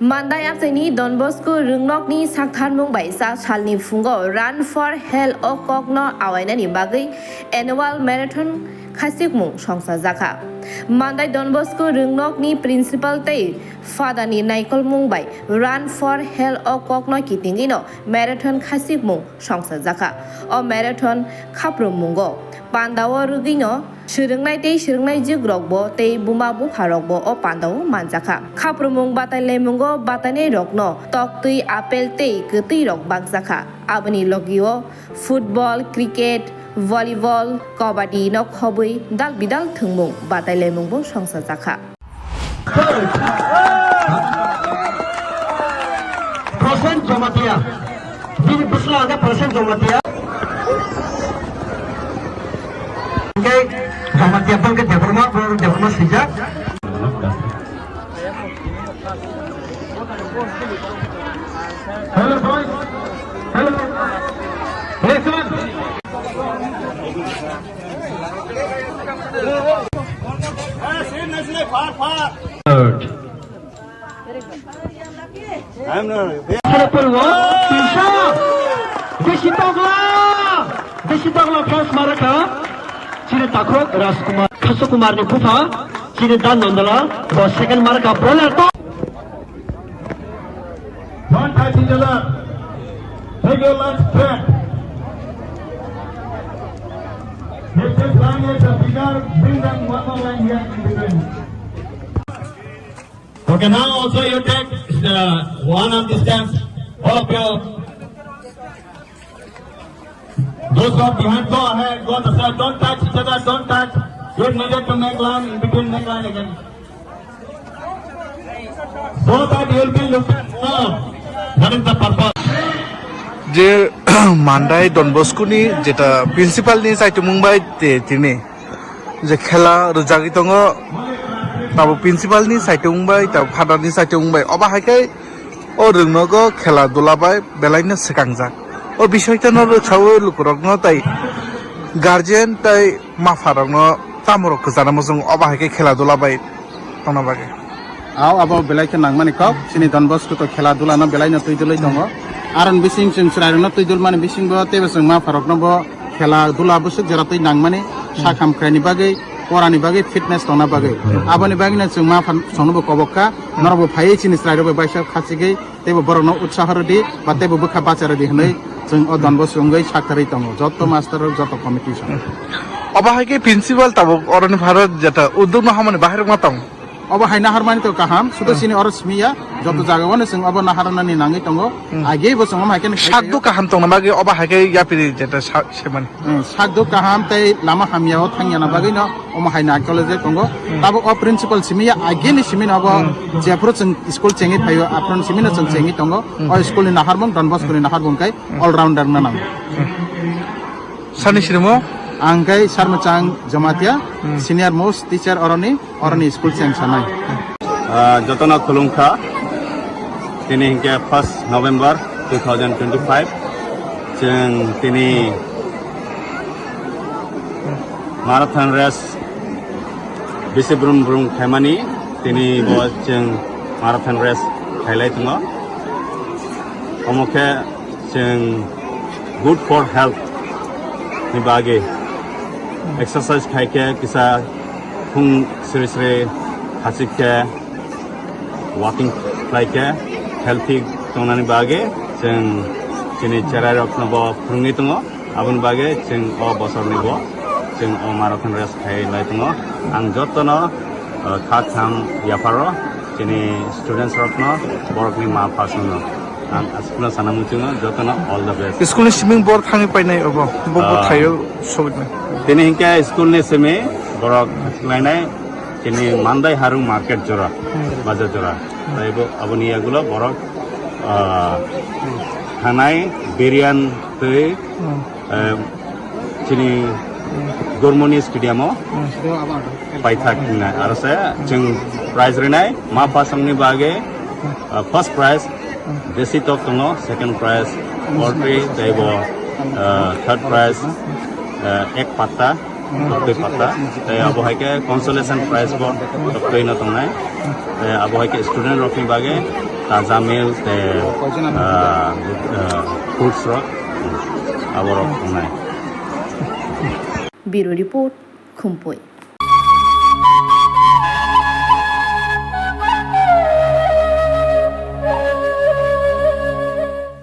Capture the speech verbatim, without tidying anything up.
Mandai amchaini Don Bosco rwngnokni saktharmung bai cha salni phungo Run for Health o kokno awainani bagwi annual marathon khasikmung songchajakha. Mandai Don Bosco rwngnokni principal tei phadani naikolmung bai Run for Health o kokno kitingwino marathon khasikmung songchajakha. O marathon khaprummungo pandao rwgwino swrwngnai tei swrwngnai jwkrokbo tei buma bupharokbo o pandao manjakha. Khaprumung batailaimungo batainairokno toktwi, apple tei kwtwirok bakjakha. Aboni logio football, cricket, volleyball, kabaddi no khobwi dal bidal thwngmung batailaimungbo songchajakha. Third, Prasen Jamatia. Bini bwsla hwnkhe Prasen Jamatia. Hwnkhe Jamatia bangkhe Debbarma, bo Debbarma swijak. Hello, boys. Hello. Listen. Third. Sore poriwo, Tisha. Besi tokla. Besi tokla first marka. Chini takhuk Rajkumar. Khasu Kumar ni bupha. Chini Dan Nandala. Bo second marka bowler to. Don't touch each other. Take your lunch break. If this line is a bigger, bring down one more line here in between. Okay, now also you take uh, one of the steps. Okay. Those who are behind, go ahead, go on the side. Don't touch each other, don't touch. You needed to make line in between, make line again. So that you will be looked at more. That is the purpose. Je Mandai Don Bosco ni jeta principal ni saitimung bai te tini je khela rwjagwi tongo, tabo principal ni saitimung bai, tabo father ni saitimung bai, obo hai khe o rwngnogo khela dula bai belaino swkangjak. O bisoi tano rwksaui lukurokno tai guardian tai mapharokno tamorok kwchana muchungo, obo hai khe khela dula bai tongna bagwi. Ao abo belai khe nangmani kok, chini Don Bosco to khela dula no belai no twi dulwi tongo. Aron bising chwng chwrai rokno twi dulmani bisingo teibo chwng mapharokno bo khela dula bwswk jora twi nangmani, sak hamkraini bagwi, porani bagwi, fitness tongna bagwi. Aboni bagwino chwng mapha songno bo kobok kha, norok bo phaiwi chini chwrai rok bai baisa khachigwi teibo borokno utsaho rwdi ba teibo bwkha bacha rwdi hwnwi chwng o Don Bosco wngwi saktarwi tongo, joto master rok, joto committee song. Obo hai khe principal tabuk oroni pharo jeta uddog no hamani bahai rok ma tong. Obo hai naharmani to kaham, sudo chini oro simi ya, joto jaga o no chwng obo naharnani nangwi tongo. Age bo chwng omo hai khe sakdo kaham tongna bagwi obo hai khe yapiri jeta sa-, semani. Hmm, sakdo kaham tei lama hamya o thangya na bagwi no omo hai na college tongo. Tabuk o principal simi ya, age ni simi no obo jephuru chwng school chengwi phaio, aphuru simi no chwng chengwi tongo. O school ni naharmung, Don Bosco ni naharmung kai all rounder na nango. Sani sirimo? Ang kai Sarmachang Jamatia, senior most teacher oroni. Oroni school cheng sanai. Ah, jotono khulumkha. Tini hinkhe first November two thousand twenty-five. Chwng tini marathon race bisi brum brum khaimani, tini bo chwng marathon race khailai tongo. Omo khe chwng good for health ni bagwi exercise khai khe kisa khung sri sri hachik khe walking khlai khe healthy tongnani bagwi chwng chini cherai rokno bo phwrwngwi tongo. Aboni bagwi chwng o bosorni bo chwng o marathon race khai lai tongo. Ang jotono, uh, kha kham yapharo chini students rokno, borokni ma pha songno ang aswkno sana muchungo, jotono all the best. School ni siming bor thangwi painai obo, bo bo Ah. Thaio sobitna. Tini hinkhe school ni simi borok lainai chini Mandai Harung market jora, bazar jora. Tei bo aboni yagulo borok, ah, thanai Birian tei, eh, chini Gormoni stadium o paithak hingnai. Aro se chwng prize rinai ma pasangni bagwi, ah, first prize desi tok tongo, second prize poultry, tei bo, ah, third prize, ah, ek patta. Tei patta. Tei abo hai khe consolation prize bo tei no tongnai. Tei abo hai khe student rokni bagwi Taja milk tei, ah, ah, fruits rok, aborok wngnai. Bureau Report, Khumpui.